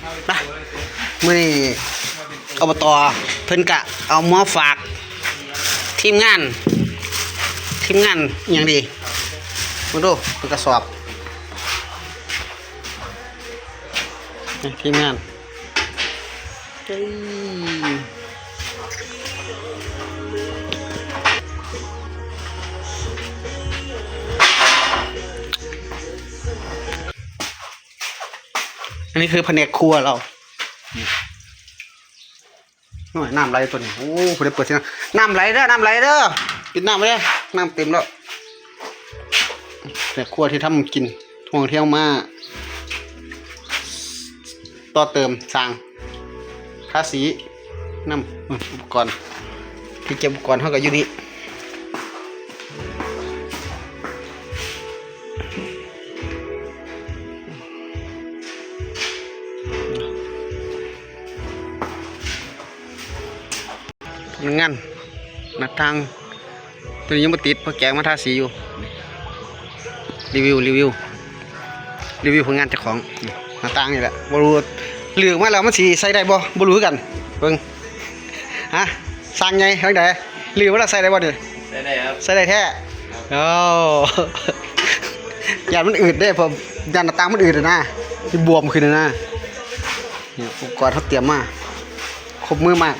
ມາ ມື້ນີ້ ອບຕ ເພິ່ນກະເອົາມາຝາກທີມງານ ທີມງານອີ່ຫຍັງດີ ເບິ່ງດູ ເປັນກະສອບ ນີ້ ທີມງານ ເອີ ອັນນີ້ຄືພະແນກຄົວລາວ ໂອ້ຍ ນ້ຳໄຫຼຕົວນີ້ ໂອ້ ຜູ້ໃດເປີດຊິ ນ້ຳໄຫຼເດີ ນ້ຳໄຫຼເດີ ປິດນ້ຳໄວ້ເດີ ນ້ຳເຕັມແລ້ວ ພະແນກຄົວທີ່ທຳກິນ ທ່ອງທ່ຽວມາ ຕໍ່ເຕີມສ້າງ ທາສີນຳ ອືມ ອຸປະກອນ ທີ່ເກັບອຸປະກອນເຮົາກໍຢູ່ນີ້ ງານໜ້າຕ່າງ ຕົວນີ້ຍັງບໍ່ຕິດ ເພາະແກະມາທາສີຢູ່ ຣີວິວ ຣີວິວ ຣີວິວຜົນງານເຈົ້າຂອງ ໜ້າຕ່າງນີ້ແຫຼະ ບໍ່ຮູ້ ເລືອກມາແລ້ວມັນຊິໃຊ້ໄດ້ບໍ່ ບໍ່ຮູ້ຄືກັນ ເບິ່ງ ຮະ ຊ່າງໃຫຍ່ຈັ່ງໃດ ລືມວ່າໃຊ້ໄດ້ບໍ່ນີ້ ໃຊ້ໄດ້ຄັບ ໃຊ້ໄດ້ແທ້ ໂອ້ ຢ້ານມັນອືດເດ້ ເພາະຢ້ານໜ້າຕ່າງມັນອືດນະ ຊິບວມຂຶ້ນນະ ນີ້ ອຸປະກອນເຮົາຕຽມມາ ຄົບມືມາກ